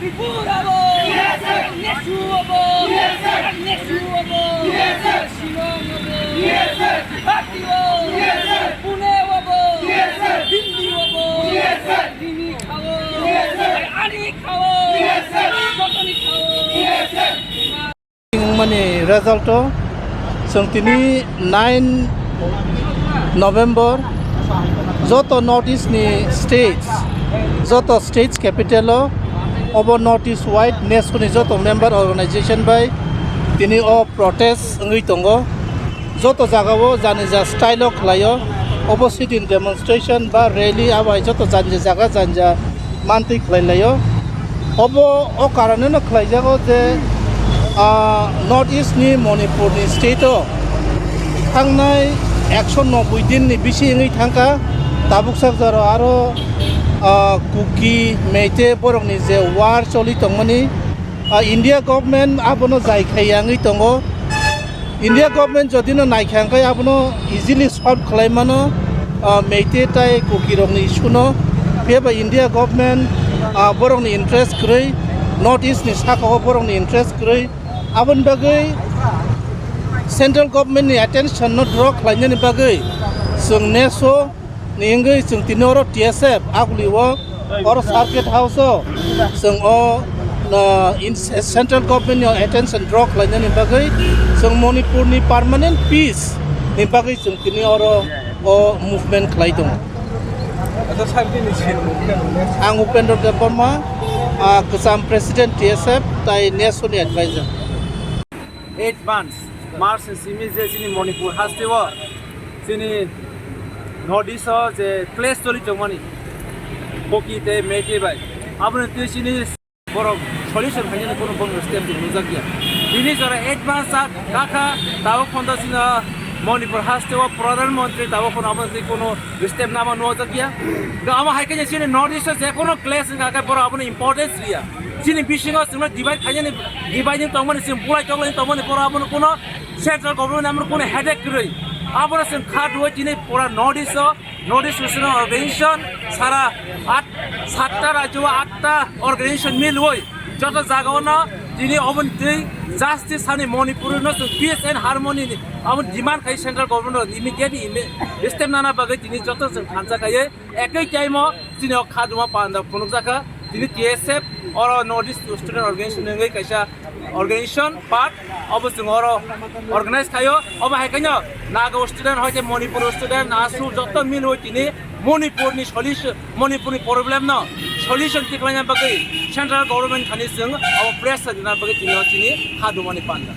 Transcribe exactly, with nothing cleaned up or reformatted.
Tripura bo! Nesu bo! Nesu bo! Shillong bo! Guwahati bo! Pune bo! Delhi bo! Nini khao! Ani khao! Jotoni khao! Wngmani result o chwng tini nine November joto North East ni states, joto states capital o obo North East wide nesu ni joto member organization bai tini o protest wngwi tongo. Joto jaga o jani ja style o khlai o, obo sit-in demonstration ba rally abai joto jani ja jaga jani ja mantwi khlai lai o. Obo o karon no khlai jago je, ah, North East ni Manipur ni state o thangnai ekso noboi din ni bisi wngwi thangkha, tabuk sak jora aro, ah, Kuki, Meitei borok ni je war choli tongmani, ah, India government abono jai khai yangwi tongo. India government jodi no naikha hwnkhe abono easily solve khlai mano, ah, Meitei tai Kuki rok ni issue no. Phiya ba India government, ah, borok ni interest kwrwi, North East ni saka o borok ni interest kwrwi. Aboni bagwi central government ni attention no draw khlainani bagwi chwng neso ni wngwi chwng tini oro T S F aguli o, oro circuit house o chwng o, uh, in central government ni attention draw khlainani bagwi chwng Manipur ni permanent peace ni bagwi chwng tini oro o movement khlai tongo. Ang Upendra Debbarma, ah, kwcham president T S F tai neso ni advisor. Eight months, March ni simi je chini Manipur haste o, chini North East o je clash choli tongmani, Kuki tei Meitei bai, aboni twi chini borok solution khainani kono borok step tong nujak ya. Bini jora eight months a kakha, tabuk phono chini Manipur haste o Pradhan Mantri tabuk phono aboni twi kono step naba nujak ya. Ga amo hai khe chini North East o je kono clash wngkha khe borok abono importance riya. Chini bisingo chwngno divide khainani, divide ni tongmani, chwng bulai toklai tongmani, borok abono kuno central government abono kuno headache kwrwi. Abono chwng kha duo tini pura North East o, North East Student Organization sara at, satta rajyo o atta organization milwi joto jaga o no tini oboni twi justice hani Manipur no chwng peace and harmony ni abo demand khai central government no immediately imi-, step nana bagwi tini joto chwng thansa khai. Ekoi time o chini o khaduma panda phunukjakha, tini T S F oro North East Student Organization wngwi kaisa organization part, obo chwng oro organize khaio. Obo hai khaino Naga student hoite Manipur student, ASU joto milwi tini Manipur ni solution, Manipur ni problem no solution tikhlaina bagwi central government thani chwng obo pressure rwna bagwi tini o chini khaduma ni panda.